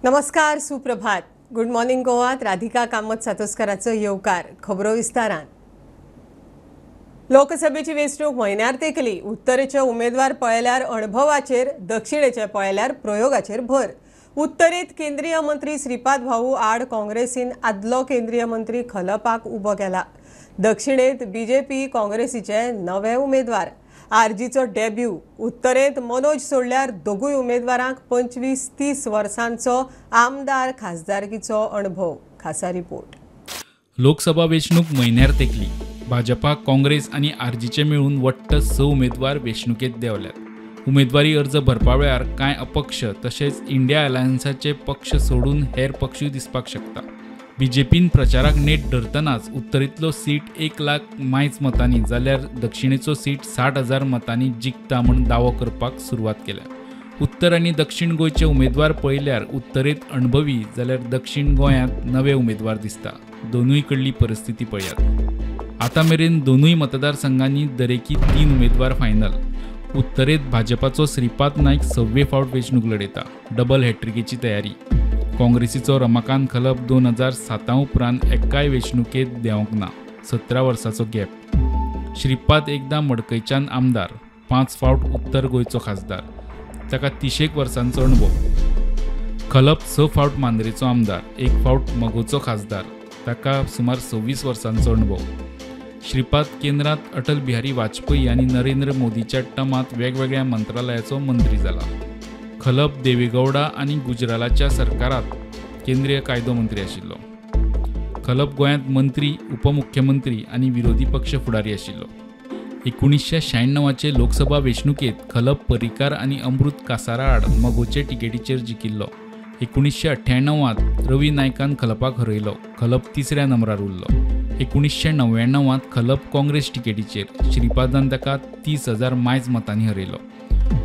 नमस्कार, सुप्रभात. Good morning गोवात Radhika Kamat सातोस्कराचो येवकार. खबरो विस्तारान. लोकसभेची वेंचणूक म्हयन्यार तेंकली. उत्तरेचे उमेदवार पळयल्यार अणभवाचेर, दक्षिणेचे पळयल्यार प्रयोगाचेर भर. उत्तरेत केंद्रीय मंत्री श्रीपाद भाऊ आड काँग्रेसीन आदलो केंद्रीय मंत्री खलपाक उबो केला. दक्षिणेत बीजेपी काँग्रेसीचे नवे उमेदवार. आरजीचो डेब्यू. उत्तरेंत मनोज सोडल्यार दोगूय उमेदवारांक 25-30 वर्सांचो आमदार खासदारकीचो अणभव. खासा रिपोर्ट. लोकसभा वेंचणूक म्हयन्यार तेंकली. भाजपा, काँग्रेस आनी आरजीचे मेळून वट्ट 6 उमेदवार वेंचणुकेंत देंवल्यात. उमेदवारी अर्ज भरपा वेळार कांय अपक्ष तशेंच इंडिया अलायन्साचे पक्ष सोडून हेर पक्षूय दिसपाक शकता. बीजेपीन प्रचाराक नेट धरतनाच उत्तरेंतलो सीट 1 लाख मायज मतांनी जाल्यार दक्षिणेचो सीट 60,000 मतांनी जिखता म्हूण दावो करपाक सुरवात केल्या. उत्तर आनी दक्षिण गोंयचे उमेदवार पळयल्यार उत्तरेंत अणभवी जाल्यार दक्षिण गोंयांत नवे उमेदवार दिसता. दोनूय कडली परिस्थिती पळयात. आतां मेरेन दोनूय मतदारसंघांनी दरेकी 3 उमेदवार फायनल. उत्तरेंत भाजपाचो श्रीपाद नायक 6वे फावट वेंचणूक लढयता. डबल हॅट्रिकेची तयारी. काँग्रेसीचो रमाकांत खलप 2007 उपरांत एकाय वेंचणुकेंत देंवंक ना. 17 वर्सांचो गॅप. श्रीपाद एकदां मडकयच्यान आमदार, 5 फावट उत्तर गोंयचो खासदार. ताका 30 वर्सांचो अणभव. खलप 6 फावट मांद्रेचो आमदार, 1 फावट मगोचो खासदार. ताका सुमार 26 वर्सांचो अणभव. श्रीपाद केंद्रांत अटल बिहारी वाजपेयी आनी नरेंद्र मोदीच्या टमांत वेगवेगळ्या मंत्रालयाचो मंत्री जाला. खलप देवेगौडा आनी गुजरालाच्या सरकारात केंद्रीय कायदो मंत्री आशिल्लो. खलप गोंयांत मंत्री, उपमुख्यमंत्री आनी विरोधी पक्ष फुडारी आशिल्लो. 1996चे लोकसभा वेंचणुकेंत खलप पर्रीकार आनी अमृत कासारा आड मगोचे तिकेटीचेर जिखिल्लो. 1998 रवी नायकान खलपाक हरयलो. खलप 3ऱ्या नंबरार उरलो. 1999 खलप काँग्रेस तिकेटीचेर श्रीपादान ताका 30,000 मायज मतांनी हरयलो.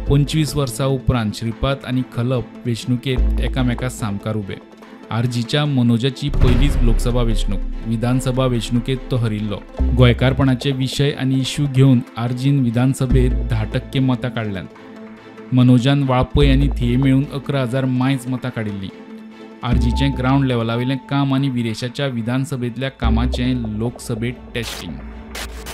25 वर्सां उपरांत श्रीपाद आनी खलप वेंचणुकेंत एकामेका सामकार उबे. आरजीच्या मनोजाची पयलीच लोकसभा वेंचणूक. विधानसभा वेंचणुकेंत तो हरिल्लो. गोंयकारपणाचे विशय आनी इश्यू घेवन आरजीन विधानसभेत 10% मतां काडल्यांत. मनोजान वाळपय आनी थिये मेळून 11,000 मायज मतां काडिल्लीं. आरजीचें ग्रावंड लेवलावेलें काम आनी विरेशाच्या विधानसभेंतल्या कामाचें लोकसभेंत टेस्टिंग.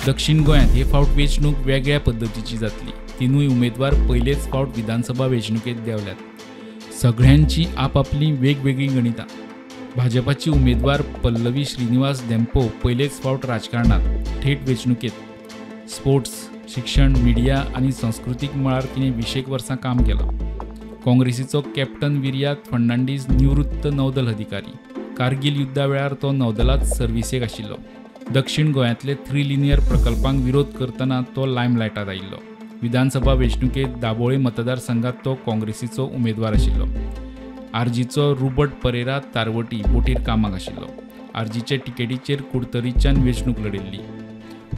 दक्षिण गोंयांत हे फावट वेंचणूक वेगळ्या पद्दतीची जातली. 3 उमेदवार पयलेच फावट विधानसभा वेंचणुकेंत देंवल्यात. सगळ्यांची आपापली वेगवेगळीं गणितां. भाजपाची उमेदवार पल्लवी श्रीनिवास धेंपो पयलेच फावट राजकारणांत, थेट वेंचणुकेंत. स्पोर्ट्स, शिक्षण, मिडिया आनी संस्कृतीक मळार तिणें 20 वर्सां काम केलां. काँग्रेसीचो कॅप्टन विर्यात फर्नांडीस निवृत्त नौदल अधिकारी. कारगील युद्धा वेळार तो नौदलांत सर्विसेक आशिल्लो. दक्षिण गोंयांतले 3 लिनियर प्रकल्पांक विरोध करतना तो लायमलायटांत आयिल्लो. विधानसभा वेंचणुकेंत दाबोळे मतदारसंघात तो काँग्रेसीचो उमेदवार आशिल्लो. आरजीचो रुबर्ट परेरा तारवटी बोटीर कामाक आशिल्लो. आरजीचे तिकेटीचेर कुडतरीच्यान वेंचणूक लढिल्ली.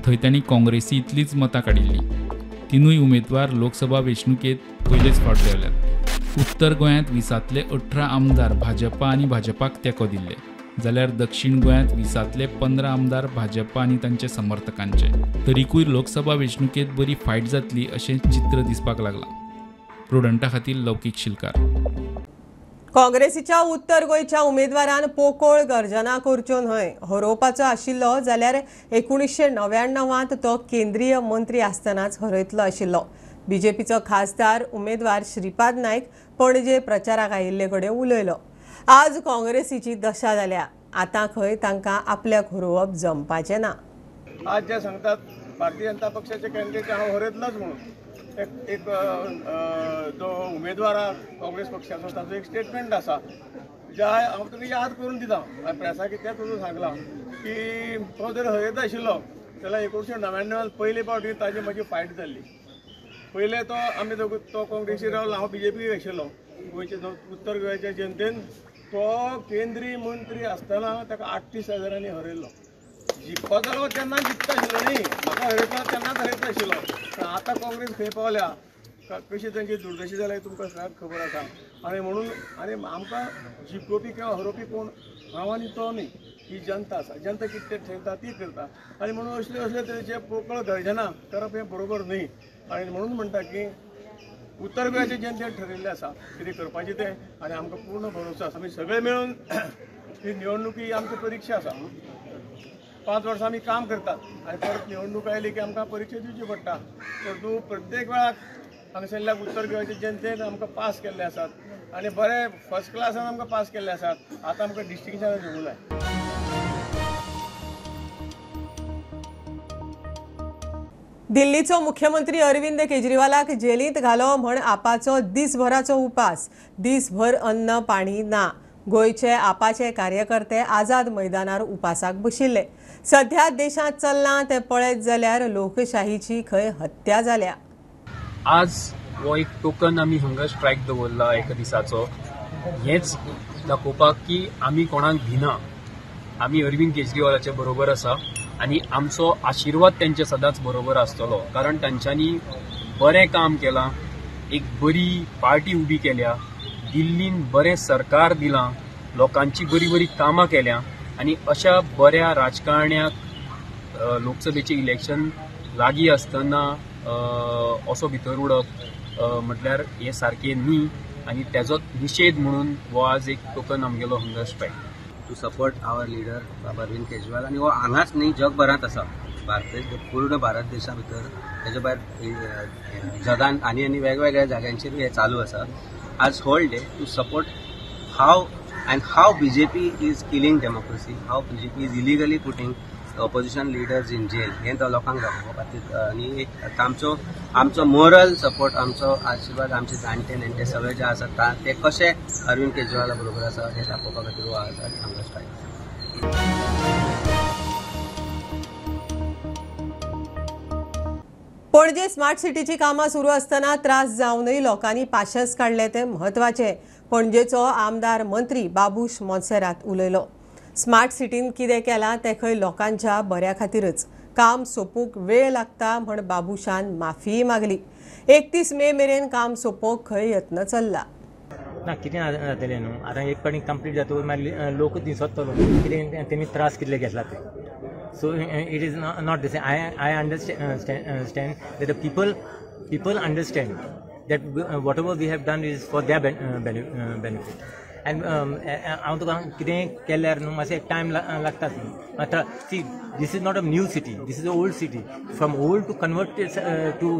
थंय तांणी काँग्रेसी इतलीच मतां काडिल्लीं. 3 उमेदवार लोकसभा वेंचणुकेंत पयलेच फावट देंवल्यात. उत्तर गोंयांत 20तले 18 आमदार भाजपा आनी भाजपाक तेंको दिल्ले, जाल्यार दक्षिण गोंयांत 20तले 15 आमदार भाजपा आनी तांचे समर्थकांचे. तरीकूय लोकसभा वेंचणुकेंत बरी फायट जातली अशें चित्र दिसपाक लागलां. प्रुडंटा खातीर लौकीक शिलकार. काँग्रेसीच्या उत्तर गोंयच्या उमेदवारान पोकोळ गर्जना करच्यो न्हय. हरोवपाचो आशिल्लो जाल्यार 1999 तो केंद्रीय मंत्री आसतनाच हरयतलो आशिल्लो. बीजेपीचो खासदार उमेदवार श्रीपाद नायक पणजे प्रचाराक आयिल्ले कडेन उलयलो. आज काँग्रेसीची दशा जाल्या. आतां खंय तांकां आपल्याक हरोवप जमपाचें ना. आज जे सांगतात भारतीय जनता पक्षाचे कॅन्डिडेट हांव हरयतलोच म्हणून एक जो उमेदवार काँग्रेस पक्षाचो ताचो एक स्टेटमेंट आसा, ज्या हांव तुका याद करून दिता प्रेसा कित्याक तुजो सांगलां की तो जर हरयता आशिल्लो जाल्यार 1999 पयले फावटी ताजी म्हजी फायट जाल्ली. पयले तो आमी दोग, तो काँग्रेसी रावलो, हांव बीजेपी आशिल्लो. गोंयचे उत्तर गोंयच्या जनतेन तो केंद्रीय मंत्री आसतना ताका 38,000 हरयल्लो. जिखपा जालो तेन्ना जिखता आशिल्लो न्ही, म्हाका हरयता तेन्नाच हरयता आशिल्लो. पूण आतां काँग्रेस खंय पावल्या, कशी तांची दुर्दशा जाल्या तुमकां सगळ्यांक खबर आसा. आनी म्हणून आनी आमकां जिखोवपी किंवा हरोवपी कोण, हांव आनी तो न्ही, ही जनता आसा. जनता कितें ठरयता ती करता. आनी म्हणून असले असले तरेचे पोकळ गर्जना करप हें बरोबर न्ही. आनी म्हणून म्हणटा की उत्तर गोंयचे जनतेन ठरयल्लें आसा कितें करपाचें तें आनी आमकां पूर्ण भरोसो आसा. आमी सगळे मेळून ही निवडणूक ही आमची परिक्षा आसा. 5 वर्सां आमी काम करतात आनी परत निवडणूक आयली की आमकां परिक्षा दिवची पडटा. परंतु प्रत्येक वेळाक हांगासरल्या उत्तर गोंयचे जनतेन आमकां पास केल्ले आसात आनी बरे फर्स्ट क्लासान आमकां पास केल्ले आसात. आतां आमकां डिस्टिंक्शनां दिवंक जाय. दिल्लीचो मुख्यमंत्री अरविंद केजरीवालाक जेलींत घालो म्हण आपाचो दिसभराचो उपास. दिसभर अन्न पाणी ना. गोंयचे आपाचे कार्यकर्ते आझाद मैदानार उपासाक बशिल्ले. सध्या देशांत चल्लां तें पळयत जाल्यार लोकशाहीची खंय हत्या जाल्या. आज हो एक टोकन आमी हंगर स्ट्रायक दवरला एका दिसाचो, हेंच दाखोवपाक की आमी कोणाक भिना, आमी अरविंद केजरीवालाच्या बरोबर आसा आनी आमचो आशिर्वाद त्यांचे सदांच बरोबर आसतलो. कारण तांच्यांनी बरें काम केलां, एक बरी पार्टी उबी केल्या, दिल्लीन बरें सरकार दिलां, लोकांची बरी बरी कामां केल्या आनी अशा बऱ्या राजकारण्याक लोकसभेचें इलेक्शन लागीं आसतना असो भितर उडप म्हटल्यार हें सारकें न्ही आनी तेजो निशेध म्हणून हो आज एक टोकन आमगेलो hunger strike. To support our leader Baba Arvind Kejriwal आनी हो हांगाच न्ही जगभरांत आसा, भारत पूर्ण भारत देशा भितर, तेजे भायर जगान आनी आनी वेगवेगळ्या जाग्यांचेर हें चालू आसा. आज whole day to support how and how BJP is killing democracy, how BJP is illegally putting opposition leaders in jail हें तो लोकांक दाखोवपा खातीर आनी एक आमचो आमचो मोरल सपोर्ट, आमचो आशिर्वाद, आमचे जाणटे नेणटे सगळे जे आसात ते कशे अरविंद केजरीवाला बरोबर आसा हें दाखोवपा खातीर हो आज हंगर स्ट्रायक. पणजे स्मार्ट सिटीची कामां सुरू आसतना त्रास जावनय लोकांनी पाशेंस काडले ते म्हत्वाचे. पणजेचो आमदार मंत्री बाबूश मोन्सेरात उलयलो. स्मार्ट सिटीन कितें केलां तें खंय लोकांच्या बऱ्या खातीरच. काम सोंपूंक वेळ लागता म्हण बाबूशान माफीय मागली. 31 मे मेरेन काम सोंपोवंक खंय यत्न चल्ला. ना कितें जातलें न्हू, आतां एक पाटी कंप्लीट जातकूच मागीर लोक दिसतलो कितें तेमी त्रास कितले घेतला ते. So it is not the same. I understand that the people understand that whatever we have done is for their benefit. And हांव तुका कितें केल्यार न्हू मातशें टायम लागताच न्हू. मात्र see, this is not a new city, this is a old city. From old to convert to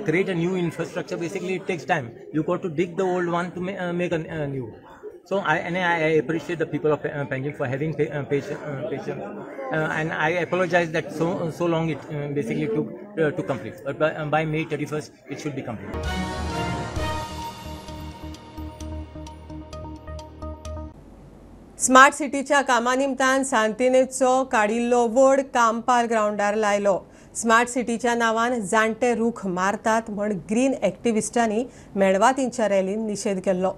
create a new infrastructure, basically it takes time. You got to dig the old one to make a new. So I appreciate the people of Panjim for having patience, and I apologize that so long it basically took to complete. But by May 31st it should be complete. Smart सिटीच्या कामा निमतान सांतिनेचो काडिल्लो वड कांपाल ग्रावंडार लायलो. Smart सिटीच्या नांवान जाणटे रूख मारतात म्हण ग्रीन एक्टिविस्टांनी मेणवातींच्या रॅलीन निशेध केल्लो.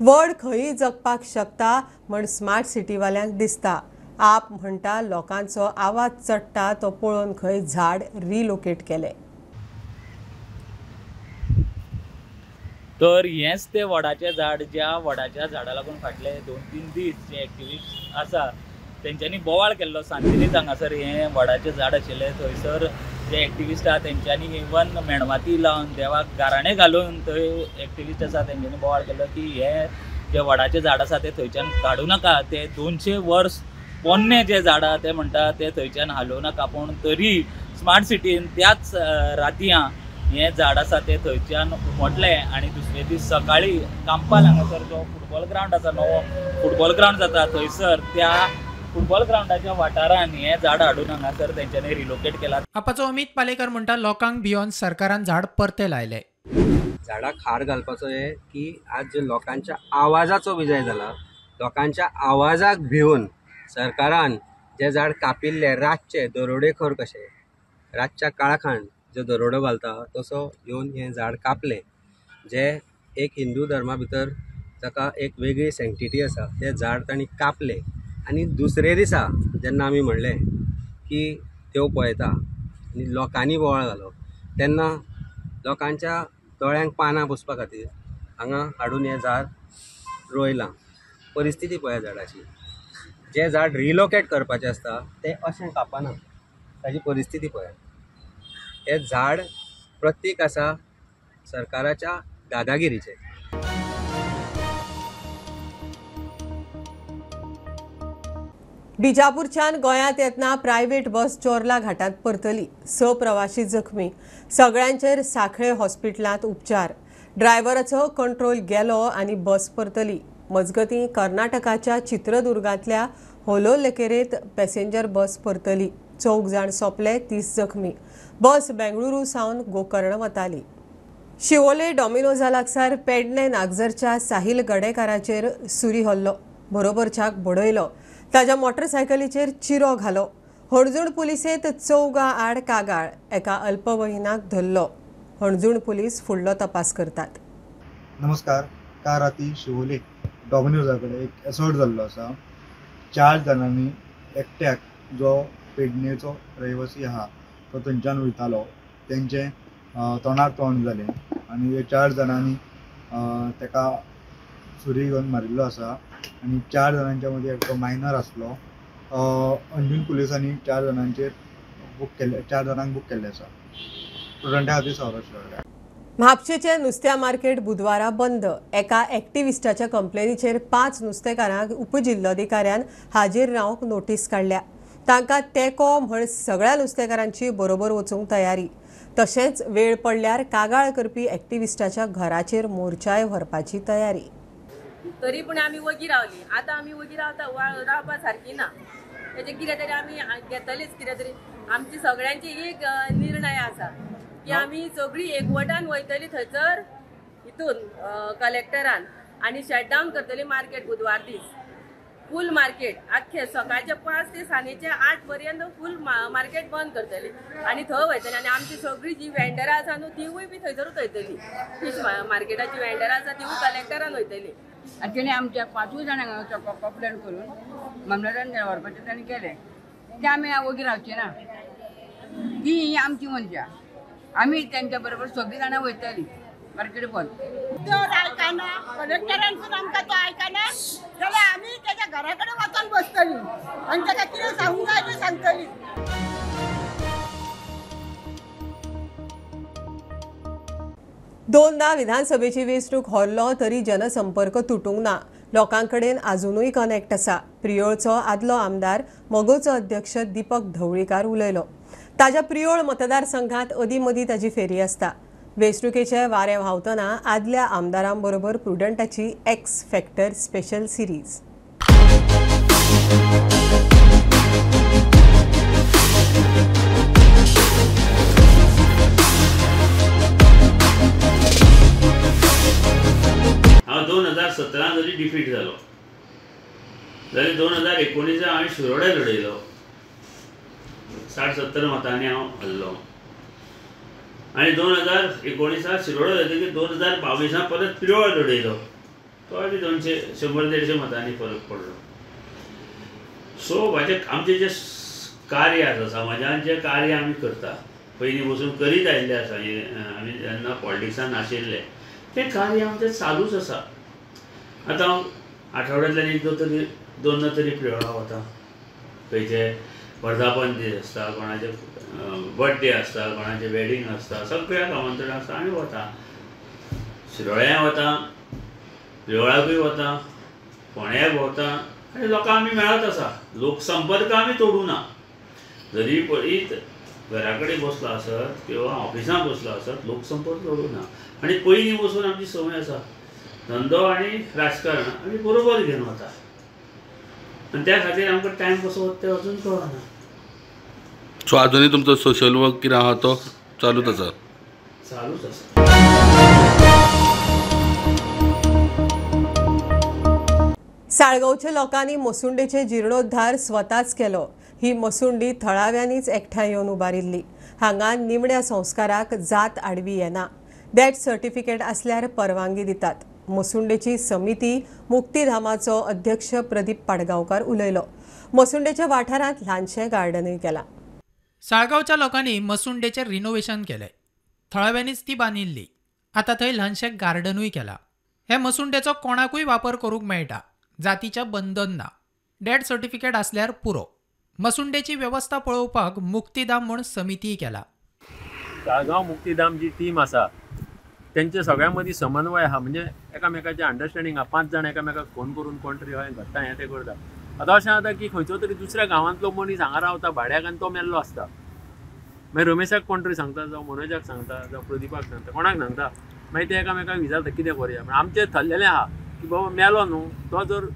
वड खंय जगपाक शकता म्हण स्मार्ट सिटीवाल्यांक दिसता. आप म्हणटा लोकांचो आवाज चडटा तो पळोवन खंय झाड रिलोकेट केलें. तर हेंच ते वडाचें झाड, ज्या वडाच्या झाडा लागून फाटले 2-3 दीस जे एक्टिविस्ट आसा तेंच्यांनी बोवाळ केल्लो. सांतिनेज हांगासर हें वडाचें झाड आशिल्लें, थंयसर जे एक्टिविस्ट आसा तेंच्यांनी इवन मेणवाती लावन देवाक गाराणें घालून थंय एक्टिविस्ट आसा तेंच्यांनी बोवाळ केल्लो की हे जे वडाचें झाड आसा तें थंयच्यान काडूं नाका, ते 200 वर्स पोन्ने जे झाड आहा ते म्हणटा ते थंयच्यान हालोवं नाका. पूण तरी स्मार्ट सिटीन त्याच रातयां हें झाड आसा तें थंयच्यान उमटलें आनी दुसरे दीस सकाळीं कांपाल हांगासर जो फुटबॉल ग्रावंड आसा, नवो फुटबॉल ग्रावंड जाता थंयसर त्या फुटबॉल ग्रावंडाच्या वाठारान हें झाड हाडून हांगासर तेंच्यांनी रिलोकेट केलां. आपाचो अमित पालेकर म्हणटा लोकांक भियोन सरकारान झाड परतें लायलें. झाडाक हार घालपाचो हें की आज जे लोकांच्या आवाजाचो विजय जाला, लोकांच्या आवाजाक भिवन सरकारान जे झाड कापिल्लें रातचें दरोडेखोर कशें रातच्या काळखान जो दरोडो घालता तसो येवन हें झाड कापलें, जें एक हिंदू धर्मा भितर ताका एक वेगळी सँक्टिटी आसा, तें झाड तांणी कापलें. आनी दुसरे दिसा जेन्ना आमी म्हणलें की देव पळयता आनी लोकांनी बोवाळ घालो तेन्ना लोकांच्या दोळ्यांक पानां पुसपा खातीर हांगा हाडून हें झाड रोयलां. परिस्थिती पळया झाडाची, जें झाड रिलोकेट करपाचें आसता तें अशें कापना, ताजी परिस्थिती पळया. हें झाड प्रतीक आसा सरकाराच्या दादागिरीचें. बिजापूरच्यान गोंयांत येतना प्रायव्हेट बस चोर्ला घाटांत परतली. 6 प्रवाशी जखमी. सगळ्यांचेर सांखळे हॉस्पिटलांत उपचार. ड्रायव्हराचो कंट्रोल गेलो आनी बस परतली. मजगतीं कर्नाटकाच्या चित्रदुर्गांतल्या होलोलेकेरेंत पॅसेंजर बस परतली. 4 जाण सोंपले, 30 जखमी. बस बेंगळुरू सावन गोकर्ण वताली. शिवोले डॉमिनोजा लागसार पेडणे नागझरच्या साहिल गडेकाराचेर सुरी हल्लो. बरोबरच्याक बडयलो. ताज्या मोटरसायकलीचेर चिरो घालो. हणजूण पुलिसेंत 4 आड कागाळ. एका अल्पवयीनाक धरलो. हणजूण पुलीस फुडलो तपास करतात. नमस्कार. काल राती शिवोले डॉमिनोजा कडेन एक असॉल्ट जाल्लो आसा. 4 जाणांनी एकट्याक जो पेडणेचो रहिवासी आहा तो थंयच्यान वयतालो, तेंचें तोंडार तोंड जालें आनी 4 जाणांनी तेका सुरी घेवन मारिल्लो आसा आनी 4 जाणांच्या मदीं एकटो मायनर आसलो. अंजून पुलिसांनी 4 जाणांचेर बूक केल्ले, 4 जाणांक बूक केल्ले आसा. स्टुडंटा खातीर सौरभ शिरोडकर. म्हापशेचें नुस्त्या मार्केट बुधवारा बंद. एका एक्टिविस्टाच्या कंप्लेनीचेर 5 नुस्तेकारांक उपजिल्लोधिकाऱ्यान हाजीर रावंक नोटीस काडल्या. तांकां तेंको म्हण सगळ्या नुस्तेकारांची बरोबर वचूंक तयारी. तशेंच वेळ पडल्यार कागाळ करपी एक्टिविस्टाच्या घराचेर मोर्चाय व्हरपाची तयारी. तरी पूण आमी वगी रावली. आतां आमी वगी रावता रावपा सारकी ना. तेजे कितें तरी आमी घेतलीच, कितें तरी आमची सगळ्यांची एक निर्णय आसा की आमी सगळी एकवटान वयतली थंयसर हितून कलेक्टरान आनी शटडावन करतली मार्केट बुधवार दीस. फूल मार्केट आख्खे सकाळचे 5 ते सांजेचे 8 पर्यंत फूल मार्केट बंद करतली आनी थंय वयतली. आनी आमची सगळी जी वेंडरां आसा न्हू तिवूय बी थंयसरूच वयतली. फीश मार्केटाची वेंडरां आसा तिवूय कलेक्टरान वयतली. आनी तेणी आमच्या 5 जाणांक कंप्लेन करून मामलेदारान व्हरपाचें ताणें केलें. तें आमी वगी रावचे ना. ती ही आमची मनशां, आमी तेंच्या बरोबर सगळीं जाणां वयतली मार्केट बंद. तो आयकना, कलेक्टरान आमकां तो आयकना जाल्यार आमी तेच्या घरा कडेन वचून बसतली आनी ताका कितें सांगूंक जाय तें सांगतली. दोनदा विधानसभेची वेंचणूक हरलो तरी जनसंपर्क तुटूंक ना. लोकांकडेन आजुनूय कनेक्ट आसा. प्रियोळचो आदलो आमदार मगोचो अध्यक्ष दीपक ढवळीकार उलयलो. ताज्या प्रियोळ मतदारसंघात अदीं मदीं ताजी फेरी आसता. वेंचणुकेचे वारें व्हांवतना आदल्या आमदारांबरोबर प्रुडंटाची एक्स फॅक्टर स्पेशल सिरीज. हांव 2017 जरी डिफीट जालो जाल्यार 2019 हांवें शिरोड्या लडयलो. 60-70 मतांनी हांव हरलो आनी 2019 शिरोडो जातकीर 2022 परत प्रियोळ लडयलो. तोय बी 200-150 मतांनी फरक पडलो. सो म्हाजें आमचें जें कार्य आसा समाजान, जें कार्य आमी करता पयलीं बसून करीत आयिल्लें आसा, आमी जेन्ना पॉलिटिक्सान आशिल्ले तें कार्य आमचें चालूच आसा. आतां हांव आठवड्यांतल्यान एकदां तरी दोनदां तरी प्रियोळा वता. खंयचे वर्धापन दीस आसता, कोणाचे बर्थडे आसता, कोणाचें वेडींग आसता, सगळ्याक आमंत्रण आसता आनी वता. शिरोळ्याय वता, प्रियोळाकूय वता, फोंड्याय भोंवता आनी लोकांक आमी मेळत आसा. लोकसंपर्क आमी तोडूं ना. जरी पळयत घरा कडेन बसलो आसत किंवा ऑफिसांत बसलो आसत लोकसंपर्क तोडूं ना. आनी पयलीं बसून आमची संवय आसा, धंदो आनी राजकारण आमी बरोबर घेवन वता आनी त्या खातीर आमकां टायम कसो वता तें अजून कळना. सो आजुनूय तुमचो सोशल वर्क कितें आहा तो चालूच आसा? चालूच आसा. साळगांवच्या लोकांनी मसुंडेचे जिर्णोद्धार स्वताच केलो. ही मसुंडी थळाव्यांनीच एकठांय येवन उबारिल्ली. हांगा निमण्या संस्काराक जात आडवी येना. डेथ सर्टिफिकेट आसल्यार परवानगी दितात. मसुंडेची समिती मुक्तीधामाचो अध्यक्ष प्रदीप पाडगांवकार उलयलो. मसुंडेच्या वाठारांत ल्हानशें गार्डनूय केलां. साळगांवच्या लोकांनी मसुंडेचें रिनोवेशन केलें. थळाव्यांनीच ती बांदिल्ली. आतां थंय ल्हानशें गार्डनूय केलां. हे मसुंडेचो कोणाकूय वापर करूंक मेळटा. जातीचें बंधन ना. डेथ सर्टिफिकेट आसल्यार पुरो. मसुंडेची वेवस्था पळोवपाक मुक्तीधाम म्हूण समितीय केला. साळगांव मुक्तीधाम जी टीम आसा तेंचे सगळ्यां मदीं समन्वय आहा, म्हणजे एकामेकाचें अंडरस्टँडींग आहा. 5 जाण एकामेकाक फोन करून कोण तरी हय घडटा हें तें करता. आतां अशें जाता की खंयचो तरी दुसऱ्या गांवांतलो मनीस हांगा रावता भाड्याक आनी तो मेल्लो आसता, मागीर रमेशाक कोण तरी सांगता, जावं मनोजाक सांगता, जावं प्रदीपाक सांगता, कोणाक सांगता, मागीर ते एकामेकाक विचारता कितें करुया. म्हण आमचें थरलेलें आहा की बाबा मेलो न्हू तो, जर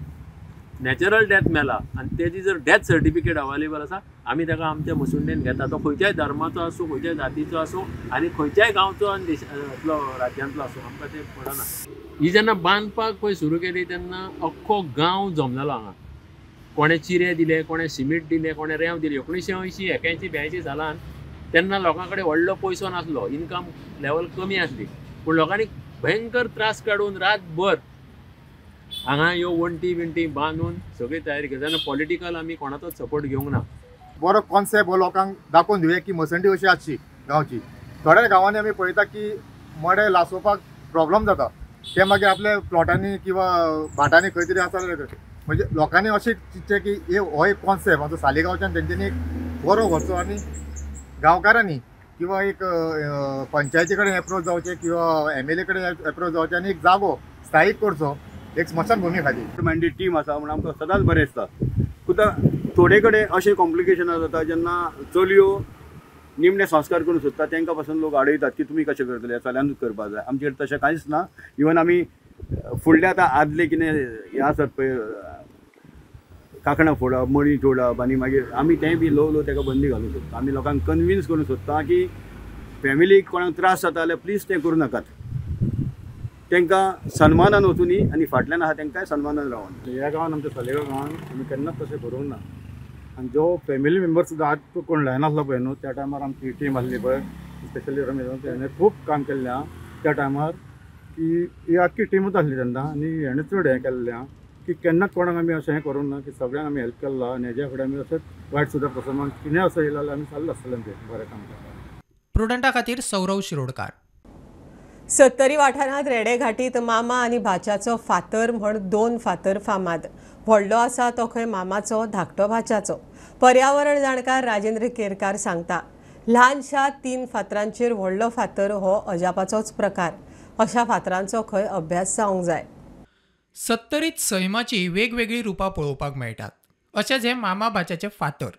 नॅचरल डेथ मेला आनी तेजी जर डेथ सर्टिफिकेट अवेलेबल आसा, आमी ताका आमच्या मसुंडेन घेता. तो खंयच्याय धर्माचो आसूं, खंयच्याय जातीचो आसूं आनी खंयच्याय गांवचो आनी देशांतलो राज्यांतलो आसूं, आमकां तें पडना. ही जेन्ना बांदपाक पळय सुरू केली तेन्ना अख्खो गांव जमलेलो हांगा. कोणें चिरे दिले, कोणें सिमीट दिले, कोणें रेंव दिली. 1980 81 82 सालान तेन्ना लोकां कडेन व्हडलो पयसो नासलो, इनकम लेवल कमी आसली, पूण लोकांनी भयंकर त्रास काडून रातभर हांगा ह्यो वण्टी बिंटी बांदून सगळी तयारी केली. तेन्ना पॉलिटिकल आमी कोणाचोच सपोर्ट घेवंक ना. बरो कॉन्सेप्ट हो लोकांक दाखोवन दिवया की मसंडी अशी आसची गांवची. थोड्या गांवांनी आमी पळयता की मडें लासोवपाक प्रॉब्लम जाता, ते मागीर आपल्या प्लॉटांनी किंवा भाटांनी खंय तरी आसा. म्हणजे लोकांनी अशें चिंतचें की हो एक कॉन्सेप्ट आमचो सालिगांवच्यान तेंच्यांनी एक बरो व्हरचो आनी गांवकारांनी किंवा एक पंचायती कडेन एप्रोच जावचें किंवा एमएलए कडेन एप्रोच जावचें आनी एक जागो स्थायीक करचो एक स्मशानभुमी खातीर. मांडी टीम आसा म्हणून आमकां सदांच बरें दिसता. सुद्दां थोडे कडेन अशें कॉम्प्लिकेशनां जाता जेन्ना चलयो निमणे संस्कार करूंक सोदता तांकां पासून लोक आडयतात की तुमी कशें करतले, चल्यानूच करपाक जाय. आमचेर तशें कांयच ना. इवन आमी फुडले आतां आदले कितें हें आसत पळय, कांकणां फोडप, मणी तोडप आनी मागीर आमी तेंय बी ल्हव ल्हव ताका बंदी घालूंक सोदता. आमी लोकांक कन्विन्स करूंक सोदता की फॅमिलीक कोणाक त्रास जाता जाल्यार प्लीज तें करूं नाकात, तांकां सन्मानान वचुनी आनी फाटल्यान आहा तांकांय सन्मानान रावन. ह्या गांवान आमच्या सालिगांव गांवान आमी केन्नाच तशें करूंक ना. आनी जो फॅमिली मेंबर सुद्दां आज कोण लायनासलो पळय न्हू, त्या टायमार आमची टीम आसली पळय, स्पेशली रमेश हेणें खूब काम केल्लें आहा त्या टायमार, की ही आख्खी टिमूच आसली तेन्ना आनी हेणें चड हें केल्लें आहा की केन्नाच कोणाक आमी अशें हें करूंक ना की सगळ्यांक आमी हेल्प केल्ला आनी हेज्या फुडें आमी अशेंच वायट सुद्दां प्रसंगान कितें असो येयला जाल्यार आमी चालू आसतलें आमचें बरें काम करपाक. प्रुडंटा खातीर सौरव शिरोडकार. सत्तरी वाठारांत रेडे घाटीत मामा आनी भाच्याचो फातर म्हण 2 फातर फामाद. व्हडलो आसा तो खंय मामाचो, धाकटो भाच्याचो. पर्यावरण जाणकार राजेंद्र केरकार सांगता, ल्हानशा 3 फातरांचेर व्हडलो फातर हो अजापाचोच प्रकार. अशा फातरांचो खंय अभ्यास जावंक जाय. सत्तरीत सैमाची वेगवेगळी रुपां पळोवपाक मेळटात. अशेंच हे मामा भाच्याचे फातर.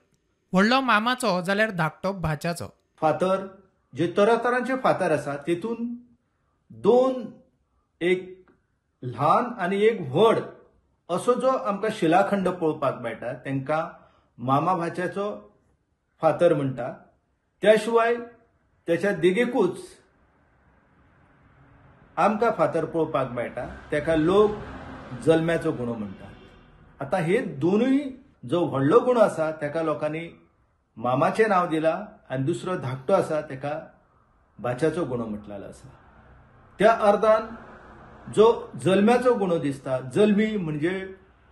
व्हडलो मामाचो जाल्यार धाकटो भाच्याचो. फातर जे तरातरांचे फातर आसा तेतून 2, एक ल्हान आनी एक व्हड असो जो आमकां शिलाखंड पळोवपाक मेळटा तांकां मामा भाच्याचो फातर म्हणटा. त्या शिवाय त्याच्या देगेकूच आमकां फातर पळोवपाक मेळटा ताका लोक जल्म्याचो गुणो म्हणटात. आतां हे दोनूय जो व्हडलो गुणो आसा ताका लोकांनी मामाचें नांव दिलां आनी दुसरो धाकटो आसा ताका भाच्याचो गुणो म्हटलेलो आसा. त्या अर्दान जो जल्म्याचो गुणो दिसता, जल्मी म्हणजे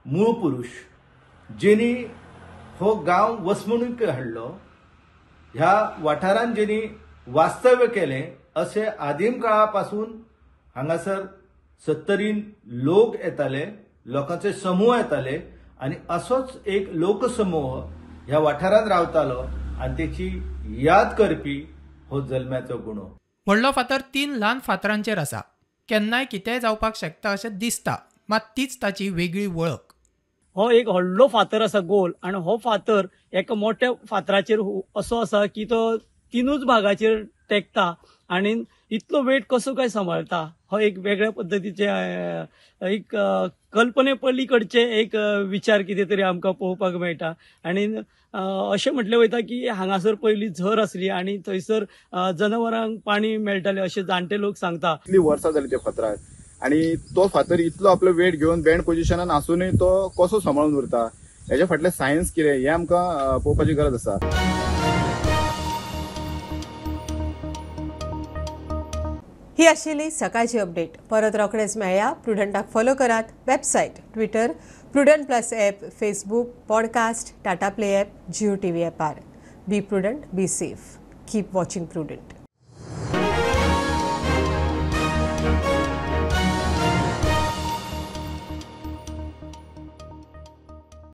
मूळ पुरुष जेनी हो गांव वसणुके हाडलो, ह्या वाठारान जेनी वास्तव्य केलें, अशें आदीम काळा पासून हांगासर सत्तरीन लोक येताले, लोकांचे समूह येताले आनी असोच एक लोकसमूह ह्या वाठारान रावतालो आनी तेची याद करपी हो जल्म्याचो गुणो. व्हडलो फातर 3 ल्हान फातरांचेर आसा. केन्नाय कितेंय जावपाक शकता अशें दिसता, मात तीच ताची वेगळी वळख. हो एक व्हडलो फातर आसा गोल आनी हो फातर एका मोठ्या फातराचेर असो आसा की तो 3ूच भागाचेर टेकता आनी इतलो वेट कसो काय सांबाळटा हो एक वेगळ्या पद्दतीचे एक कल्पने पलीकडचे एक विचार कितें तरी आमकां पळोवपाक मेळटा. आनी अशें म्हटलें वयता की हांगासर पयलीं झर आसली आनी थंयसर जनावरांक पाणी मेळटालें अशें जाणटे लोक सांगता. इतली वर्सां जाली त्या फातराक आनी तो फातर इतलो आपलो वेट घेवन बँड पोजिशनान आसूनय तो कसो सांबाळून उरता हेच्या फाटलें सायन्स कितें हें आमकां पळोवपाची गरज आसा. ही आशिल्ली सकाळची अपडेट. परत रोखडेच मेळया. प्रुडंटाक फॉलो करात. Website, Twitter, Prudent plus app, Facebook, podcast, Tata play app, Jio TV ॲपार. Be prudent, be safe, keep watching Prudent.